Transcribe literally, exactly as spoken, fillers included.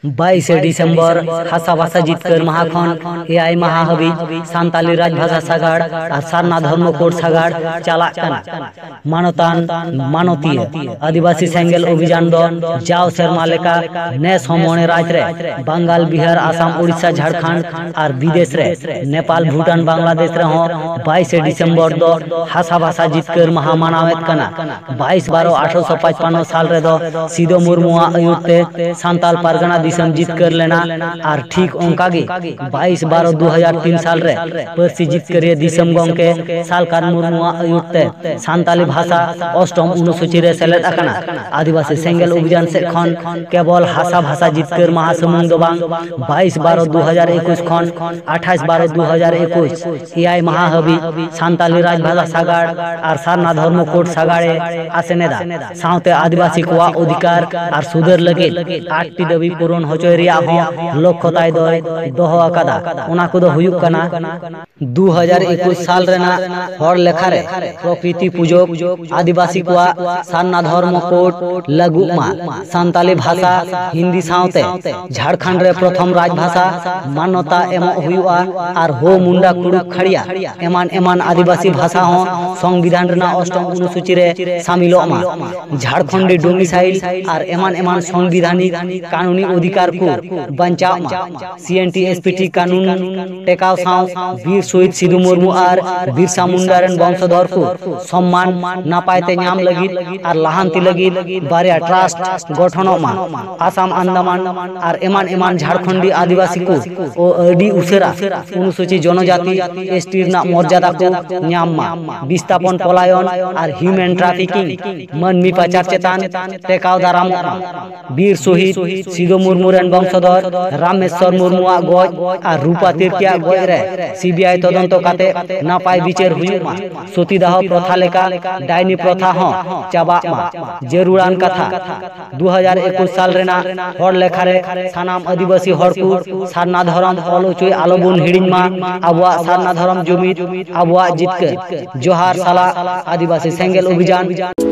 ᱵᱟᱭᱤᱥᱮ ᱰᱤᱥᱮᱢᱵᱚᱨ ᱦᱟᱥᱟ ᱵᱷᱟᱥᱟ ᱡᱤᱛᱠᱟᱹᱨ ᱢᱟᱦᱟ ᱠᱷᱚᱱ ᱮᱭᱟᱭ ᱢᱟᱦᱟ ᱦᱟᱹᱵᱤᱡ ᱥᱟᱱᱛᱟᱞᱤ ᱨᱟᱡᱽᱵᱷᱟᱥᱟ ᱥᱟᱜᱟᱲ ᱟᱨ ᱥᱟᱨᱱᱟ ᱫᱷᱚᱨᱢᱚ ᱠᱳᱰ ᱥᱟᱜᱟᱲ ᱪᱟᱞᱟᱜ ᱠᱟᱱᱟ᱾ ᱢᱟᱱᱚᱛᱟᱱ ᱢᱟᱱᱚᱛᱤᱭᱟᱹ ᱟᱹᱫᱤᱵᱟᱹᱥᱤ ᱥᱮᱸᱜᱮᱞ ᱚᱵᱷᱤᱡᱟᱱ ᱫᱚ ᱡᱟᱣ ᱥᱮᱨᱢᱟ ᱞᱮᱠᱟ ᱱᱮᱥ ᱦᱚᱸ ᱢᱚᱬᱮ ᱨᱟᱡᱽ ᱨᱮ ᱵᱟᱝᱜᱟᱞ, ᱵᱤᱦᱟᱨ, ᱟᱥᱟᱢ, ᱳᱰᱤᱥᱟ, ᱡᱷᱟᱲᱠᱷᱚᱸᱰ ᱟᱨ ᱵᱤᱫᱮᱥ ᱨᱮ ᱱᱮᱯᱟᱞ, ᱵᱷᱩᱴᱟᱱ, ᱵᱟᱝᱞᱟᱫᱮᱥ ᱨᱮᱦᱚᱸ ᱵᱟᱭᱤᱥᱮ ᱰᱤᱥᱮᱢᱵᱚᱨ ᱫᱚ ᱦᱟᱥᱟ ᱵᱷᱟᱥᱟ ᱡᱤᱛᱠᱟᱹᱨ ᱢᱟᱦᱟ ᱢᱟᱱᱟᱣᱮᱫ ᱠᱟᱱᱟ᱾ ᱵᱟᱭᱤᱥ ᱵᱟᱨᱚ ᱟᱴᱷᱨᱚᱥᱚ ᱯᱟᱸᱪᱯᱟᱱᱱᱚ ᱥᱟᱞ ᱨᱮᱫᱚ ᱥᱤᱫᱚ ᱢᱩᱨᱢᱩᱣᱟᱜ ᱟᱹᱭᱩᱨ ᱛᱮ ᱥᱟᱱᱛᱟᱞ ᱯᱟᱨᱜᱟᱱᱟ ᱫᱤᱥᱚᱢ ᱡᱤᱛᱠᱟᱹᱨ ᱞᱮᱱᱟ᱾ ᱟᱨ ᱴᱷᱤᱠ ᱚᱱᱠᱟ ᱜᱮ ᱵᱟᱭᱤᱥ ᱵᱟᱨᱚ ᱫᱩ ᱦᱟᱡᱟᱨ ᱛᱤᱱ ᱥᱟᱞ ᱨᱮ ᱯᱟᱹᱨᱥᱤ ᱡᱤᱛᱠᱟᱹᱨᱤᱭᱟᱹ ᱫᱤᱥᱚᱢ ᱜᱚᱢᱠᱮ ᱥᱟᱞᱠᱟᱱ ᱢᱩᱨᱢᱩᱣᱟᱜ ᱟᱹᱭᱩᱨ ᱛᱮ ᱥᱟᱱᱛᱟᱞᱤ ᱵᱷᱟᱥᱟ ᱚᱥᱴᱚᱢ ᱚᱱᱩᱥᱩᱪᱤ ᱨᱮ ᱥᱮᱞᱮᱫ ᱟᱠᱟᱱᱟ᱾ ᱟᱹᱫᱤᱵᱟᱹᱥᱤ ᱥᱮᱸᱜᱮᱞ ᱚᱵᱷᱤᱡᱟᱱ ᱥᱮᱫ ᱠᱷᱚᱱ ᱠᱮᱵᱚᱞ ᱦᱟᱥᱟ ᱵᱷᱟᱥᱟ ᱡᱤᱛᱠᱟᱹᱨ ᱢᱟᱦᱟ ᱥᱩᱢᱩᱝ ᱫᱚ ᱵᱟᱝ, ᱵᱟᱭᱤᱥ ᱵᱟᱨᱚ ᱫᱩ ᱦᱟᱡᱟᱨ ᱮᱠᱩᱥ ᱠᱷᱚᱱ ᱟᱴᱷᱟᱥ ᱵᱟᱨᱚ ᱫᱩ ᱦᱟᱡᱟᱨ ᱮᱠᱩᱥ ᱮᱭᱟᱭ ᱢᱟᱦᱟ ᱦᱟᱹᱵᱤᱡ ᱥᱟᱱᱛᱟᱞᱤ ᱨᱟᱡᱽᱵᱷᱟᱥᱟ ᱥᱟᱜᱟᱲ ᱟᱨ ᱥᱟᱨᱱᱟ ᱫᱷᱚᱨᱢᱚ ᱠᱳᱰ ᱥᱟᱜᱟᱲ ᱮ ᱟᱥᱮᱱ ᱮᱫᱟ᱾ ᱥᱟᱶᱛᱮ ᱟᱹᱫᱤᱵᱟᱹᱥᱤ ᱠᱚᱣᱟᱜ ᱚᱫᱷᱤᱠᱟᱨ ᱟᱨ ᱥᱩᱫᱷᱟᱹᱨ ᱞᱟᱹᱜᱤᱫ ᱟᱴ ᱴᱤ ᱫᱟᱹᱵᱤ ᱯᱩᱨᱚᱱ ᱦᱚᱪᱚᱭ ᱨᱮᱭᱟᱜ ᱦᱚᱸ ᱞᱚᱠᱠᱷᱚ ᱛᱟᱭ ᱫᱚᱭ ᱫᱚᱦᱚ ᱟᱠᱟᱫᱟ᱾ ᱚᱱᱟ ᱠᱚᱫᱚ ᱦᱩᱭᱩᱜ ᱠᱟᱱᱟ, ᱫᱩ ᱦᱟᱡᱟᱨ ᱮᱠᱩᱥ ᱥᱟᱞ ᱨᱮᱱᱟᱜ ᱦᱚᱲ ᱞᱮᱠᱷᱟ ᱨᱮ ᱯᱨᱚᱠᱨᱤᱛᱤ ᱯᱩᱡᱚᱠ ᱟᱹᱫᱤᱵᱟᱹᱥᱤ ᱠᱚᱣᱟᱜ ᱥᱟᱨᱱᱟ ᱫᱷᱚᱨᱢᱚ ᱠᱳᱰ ᱞᱟᱹᱜᱩᱜ ᱢᱟ᱾ ᱥᱟᱱᱛᱟᱞᱤ ᱵᱷᱟᱥᱟ ᱦᱤᱱᱫᱤ ᱥᱟᱶᱛᱮ ᱡᱷᱟᱲᱠᱷᱚᱸᱰ ᱨᱮ ᱯᱨᱚᱛᱷᱚᱢ ᱨᱟᱡᱽ ᱵᱷᱟᱥᱟ ᱢᱟᱱᱚᱛᱟ ᱮᱢᱚᱜ ᱦᱩᱭᱩᱜᱼᱟ᱾ ᱟᱨ ᱦᱳ ᱢᱩᱱᱰᱟ ᱠᱩᱲᱩᱠ ᱠᱷᱟᱲᱤᱭᱟ ᱮᱢᱟᱱ ᱮᱢᱟᱱ ᱟᱹᱫᱤᱵᱟᱹᱥᱤ ᱵᱷᱟᱥᱟ ᱦᱚᱸ ᱥᱚᱝᱵᱤᱫᱷᱟᱱ ᱨᱮᱱᱟᱜ ᱚᱥᱴᱚᱢ ᱚᱱᱩᱥᱩᱪᱤ ᱨᱮ ᱥᱟᱢᱤᱞᱚᱜ ᱢᱟ᱾ ᱡᱷᱟᱲᱠᱷᱚᱸᱰᱤ ᱰᱳᱢᱤᱥᱟᱭᱤᱞ ᱟᱨ ᱮᱢᱟᱱ ᱮᱢᱟᱱ ᱥᱚᱝᱵᱤᱫᱷᱟᱱᱤᱠ ᱠᱟᱹᱱᱩᱱᱤ ᱚᱫᱷᱤᱠᱟᱨ ᱠᱚ ᱵᱟᱧᱪᱟᱣ ᱢᱟ᱾ ᱥᱤ N T S P T ᱠᱟᱹᱱᱩᱱ ᱴᱮᱠᱟᱣ ᱥᱟᱶ ᱵᱤᱨ ᱥᱚᱦᱤᱫ ᱥᱤᱫᱩ ᱢᱩᱨᱢᱩ ᱟᱨ ᱵᱤᱨᱥᱟ ᱢᱩᱱᱰᱟ ᱨᱮᱱ ᱵᱚᱝᱥᱚᱫᱷᱚᱨ ᱠᱚ ᱥᱚᱢᱢᱟᱱ ᱱᱟᱯᱟᱭ ᱛᱮ ᱧᱟᱢ ᱞᱟᱹᱜᱤᱫ ᱟᱨ ᱞᱟᱦᱟᱱᱛᱤ ᱞᱟᱹᱜᱤᱫ ᱵᱟᱨᱭᱟ ᱴᱨᱟᱥᱴ ᱜᱚᱴᱷᱚᱱᱚᱜ ᱢᱟ᱾ ᱟᱥᱟᱢ ᱟᱱᱫᱟᱢᱟᱱ ᱟᱨ ᱮᱢᱟᱱ ᱮᱢᱟᱱ ᱡᱷᱟᱲᱠᱷᱚᱸᱰᱤ ᱟᱹᱫᱤᱵᱟᱹᱥᱤ ᱠᱚ ᱟᱹᱰᱤ ᱩᱥᱟᱹᱨᱟ ᱚᱱᱩᱥᱩᱪᱤ ᱡᱚᱱᱚᱡᱟᱛᱤ, ᱮᱥ ᱴᱤ, ᱨᱮᱱᱟᱜ ᱢᱚᱨᱡᱟᱫᱟ ᱠᱚ ᱧᱟᱢ ᱢᱟ᱾ ᱵᱤᱥᱛᱟᱯᱚᱱ ᱯᱚᱞᱟᱭᱚᱱ ᱟᱨ ᱦᱤᱭᱩᱢᱮᱱ ᱴᱨᱟᱯᱷᱤᱠᱤᱝ ᱢᱟᱹᱱᱢᱤ ᱯᱟᱪᱟᱨ ᱪᱮᱛᱟᱱ ᱴᱮᱠᱟᱣ ᱫᱟᱨᱟᱢᱚᱜ ᱢᱟ᱾ ᱵᱤᱨ ᱥᱚᱦᱤᱫ ᱥᱤᱫᱚ ᱢᱩᱨᱢᱩ ᱨᱮᱱ ᱵᱚᱝᱥᱚᱫᱷᱚᱨ ᱨᱟᱢᱮᱥᱣᱚᱨ ᱢᱩᱨᱢᱩᱣᱟᱜ ᱜᱚᱡ ᱟᱨ ᱨᱩᱯᱟ ᱛᱤᱨᱠᱤᱭᱟᱜ ᱜᱚᱡ ᱨᱮ ᱥᱤ ᱵᱤ ᱟᱭ ᱛᱚᱫᱚᱱᱛᱚ ᱠᱟᱛᱮ ᱱᱟᱯᱟᱭ ᱵᱤᱪᱟᱹᱨ ᱦᱩᱭᱩᱜ ᱢᱟ᱾ ᱥᱚᱛᱤᱫᱟᱦᱚ ᱯᱨᱚᱛᱷᱟ ᱞᱮᱠᱟ ᱰᱟᱭᱱᱤ ᱯᱨᱚᱛᱷᱟ ᱦᱚᱸ ᱪᱟᱵᱟᱜ ᱢᱟ᱾ ᱡᱟᱹᱨᱩᱲᱟᱱ ᱠᱟᱛᱷᱟ, ᱫᱩ ᱦᱟᱡᱟᱨ ᱮᱠᱩᱥ ᱥᱟᱞ ᱨᱮᱱᱟᱜ ᱦᱚᱲ ᱞᱮᱠᱷᱟ ᱨᱮ ᱥᱟᱱᱟᱢ ᱟᱹᱫᱤᱵᱟᱹᱥᱤ ᱦᱚᱲ ᱠᱚ ᱥᱟᱨᱱᱟ ᱫᱷᱚᱨᱚᱢ ᱚᱞ ᱚᱪᱚᱭ ᱟᱞᱚᱵᱚᱱ ᱦᱤᱲᱤᱧ ᱢᱟ᱾ ᱟᱵᱚᱣᱟᱜ ᱥᱟᱨᱱᱟ ᱫᱷᱚᱨᱚᱢ ᱡᱩᱢᱤᱫ ᱟᱵᱚᱣᱟᱜ ᱡᱤᱛᱠᱟᱹᱨ᱾ ᱡᱚᱦᱟᱨ ᱥᱟᱞᱟᱜ ᱟᱹᱫᱤᱵᱟᱹᱥᱤ ᱥᱮᱸᱜᱮᱞ ᱚᱵᱷᱤᱡᱟᱱ᱾